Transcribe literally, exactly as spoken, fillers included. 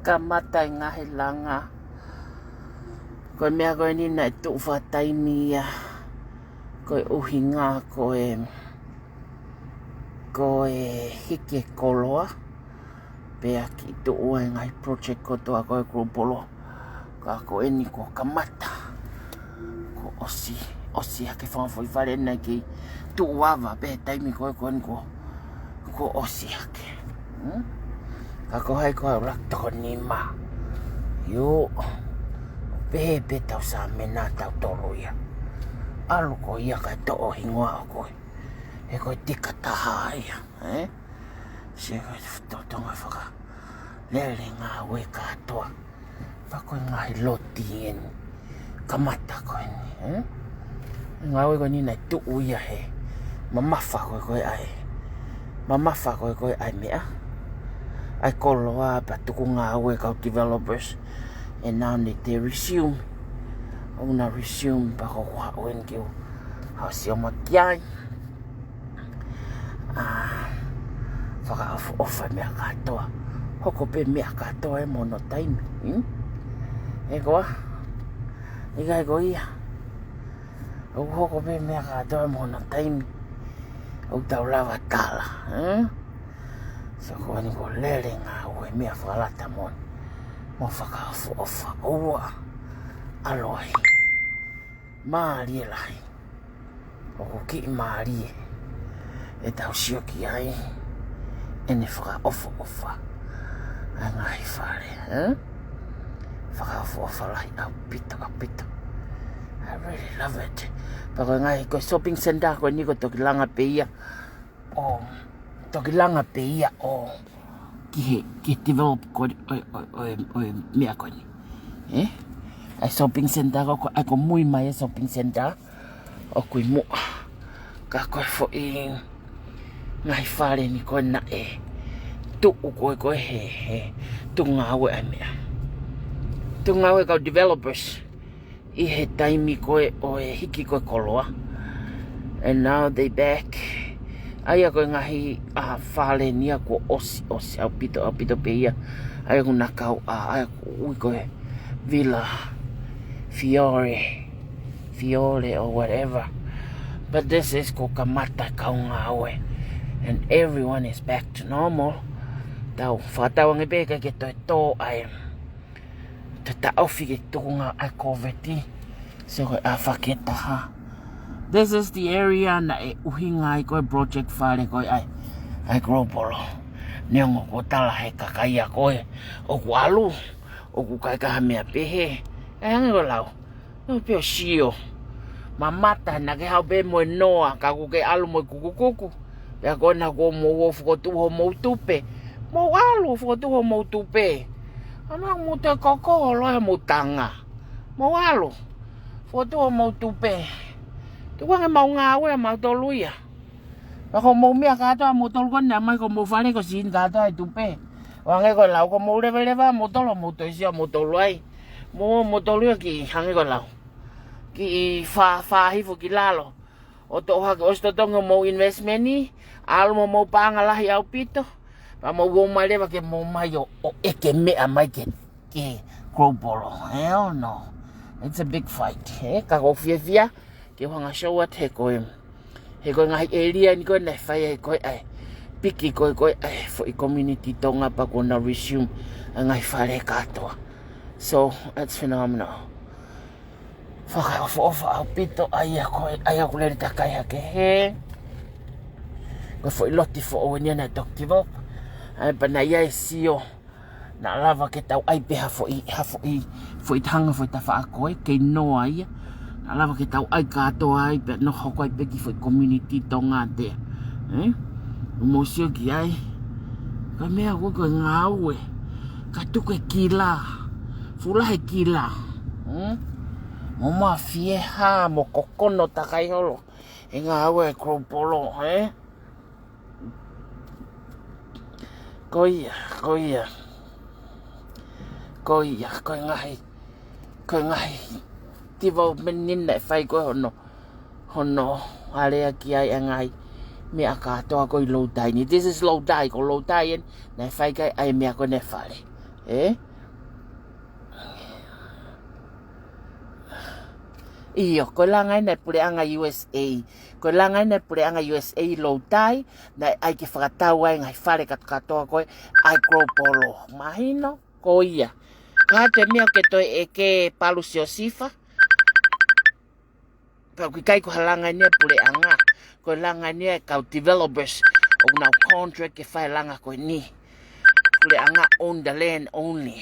Kamata e ngaahi langa. Ko e meʻa ko eni naʻe tuʻu fakataimi ia. Ko e ʻuhinga ko e, ko e hiki e koloa. Pea kiʻi tuʻu ai e ngaahi project kotoa ko e global. Ka ko eni kuo kamata. Kuo ʻosi, ʻosi hake fanga foʻi fale naʻe kei tuʻu ava pē he taimi ko ē ko eni kuo, kuo ʻosi hake. Hmm? Ka ko hai ko au laki toko nima. Io, pehē pē tau sāmena tautolu ia. ʻAlu ko ia kae toʻo hingoa ʻo koe. He ko e tika taha ia, ē? Sio ko e totongi fakalele ngāue kātoa. Pea ko e ngaahi loti eni. Kamata ko eni, ē? Ngāue ko eni naʻe tuʻu ia he mamafa ko ē ko ē ʻa e. Mamafa ko ē ko ē ʻa e meʻa. ʻA e koloa pea tuku ngāue kau developers. And now they resume. ʻOku na resume pea ko ʻeku haʻu eni ke u haʻu ʻo sio mai ki ai. ʻA, fakaʻofoʻofa e meʻa kātoa. Hoko pē meʻa kātoa ʻi hono taimi. Hmm? ʻE koā? ʻIkai ko ia. ʻOku hoko pē meʻa kātoa ʻi hono taimi. ʻOku tau lava tala. Hmm? So ko eni kuo lele ngāue meʻa fakalata moʻoni. Mo fakaʻofoʻofa ʻoua. ʻAlohi. Mālie lahi. ʻOku kiʻi mālie ʻetau sio ki ai ʻene fakaʻofoʻofa ʻa e ngaahi fale, ē? Fakaʻofoʻofa lahi ʻaupito, ʻaupito. I really love it. Pea ko e ngaahi, ko e shopping center ko eni ko e toki langa pē ia ʻo, toki langa pē ia ʻo ki he, ki he develop ko ē ʻo, ʻo, ʻo, ʻo e meʻa ko eni. Ē? ʻA e shopping center ko, ko, ʻa ia ko Muimai e shopping center ʻoku ʻi muʻa. Ka ko e foʻi ngaahi fale ni ko ē naʻe tuʻu ko ē ko ē he, he tuʻu ngāue ʻa e meʻa. Tuʻu ngāue kau developers. ʻI he taimi ko ē ʻo e hiki ko ē koloa. And now they back. ʻA ia ko e ngaahi ʻa fale ni ia kuo ʻosi, ʻosi ʻaupito, ʻaupito pē ia. ʻA ia ʻoku na kau ʻa, ʻa ia ʻoku ui ko e Villa Fiore, Fiore or whatever. But this is kuo kamata kau ngāue. And everyone is back to normal. Tau, fakatauange pē ʻikai ke toe tō ʻa e te taʻofi ke tukunga ʻa e COVID. So ko e ʻafa ke taha. This is the area naʻe ʻuhinga ai ko e project fale ko ē ʻa e, ʻa e global. Neongo kuo tala he kakai ʻa ko ē ʻoku ʻalu, ʻoku ʻikai ke ha meʻa pehē. ʻE hangē ko e lau. Nau pē ʻo sio. Mamata naʻa ke haʻu pē mo e noa, ka ʻoku ke ʻalu mo e kukukuku. Pea ko ena kuo mou ō fokotuʻu homou tupe. Mou ʻalu fokotuʻu homou tupe. ʻAna mou te koko holo he mou tanga. Mou ʻalu fokotuʻu homou tupe. Tuku ange mau ngāue ʻa mautolu ia. Pea ko mou meʻa kātoa moutolu ko ena mai ko mou fale ko sini kātoa e tupe. ʻO hangē ko e lau ko mou leveleva moutolu mou toe sio moutolu ai. Mou, moutolu ia ki hangē ko e lau. Kiʻi fā, fā hifo ki lalo. ʻO toʻo hake ʻosi totongi homou investment ni, ʻalu mo homou paʻanga lahi ʻaupito, pea mou ō mai leva ke mou mai ʻo, ʻo ʻeke meʻa mai ke, ke global. Hell no. It's a big fight. He, ka ʻoku ou fiefia ke u hanga ʻo show atu he ko e, he ko e ngaahi ʻēlia ni ko ē naʻe fai ai ko ē ʻa e piki ko ē ko ē ʻa e foʻi community Tonga pea kuo nau resume ʻa e ngaahi fale kātoa. So, that's phenomenal. Fakaʻofoʻofa ʻaupito ʻa ia ko ē, ʻa ia ʻoku lele takai hake he. Ko e foʻi loti foʻou eni ia naʻe toki develop. ʻA ia pea naʻe ʻi ai e sio. Naʻa lava ke tau ʻai pē ha foʻi, ha foʻi, foʻi tahanga foʻi tafaʻaki ko ē, kei noa ia. Naʻa lava ke tau ʻai kātoa ai, pea nofo hoko ai pē kiʻi foʻi community Tonga ʻa ē. Ē? ʻO mou sio ki ai. Ko e meʻa ko ē ko e ngāue. Ka tuku e kila. Fuʻu lahi e kila. Hmm? Mo mafie ha, mo kokono takai holo. ʻE ngāue e global, ē? Ko ia, ko ia. Ko ia, ko e ngaahi, ko e ngaahi development ni naʻe fai ko ē hono, hono alea ki ai ʻa e ngaahi meʻa kātoa ko ē ʻi Loutai ni. This is Loutai, ko Loutai eni, naʻe fai ki ai ʻa e meʻa ko ē naʻe fale. Ē? ʻIo, ko e langa ʻeni ʻa e puleʻanga U S A. Ko e langa ʻeni ʻa e puleʻanga U S A ʻi Loutai, naʻe ʻai ke fakatau ai e ngaahi fale kātoa ko ē ʻa e Global. Mahino, ko ia. Ko e hā ʻa e meʻa ʻoku ke toe ʻeke Palu Siosifa? Pea ʻoku ʻikai ko ha langa ʻeni ʻa e puleʻanga. Ko e langa ʻeni ʻa e kau developers ʻoku nau contract ke fai e langa ko eni. Puleʻanga own the land only.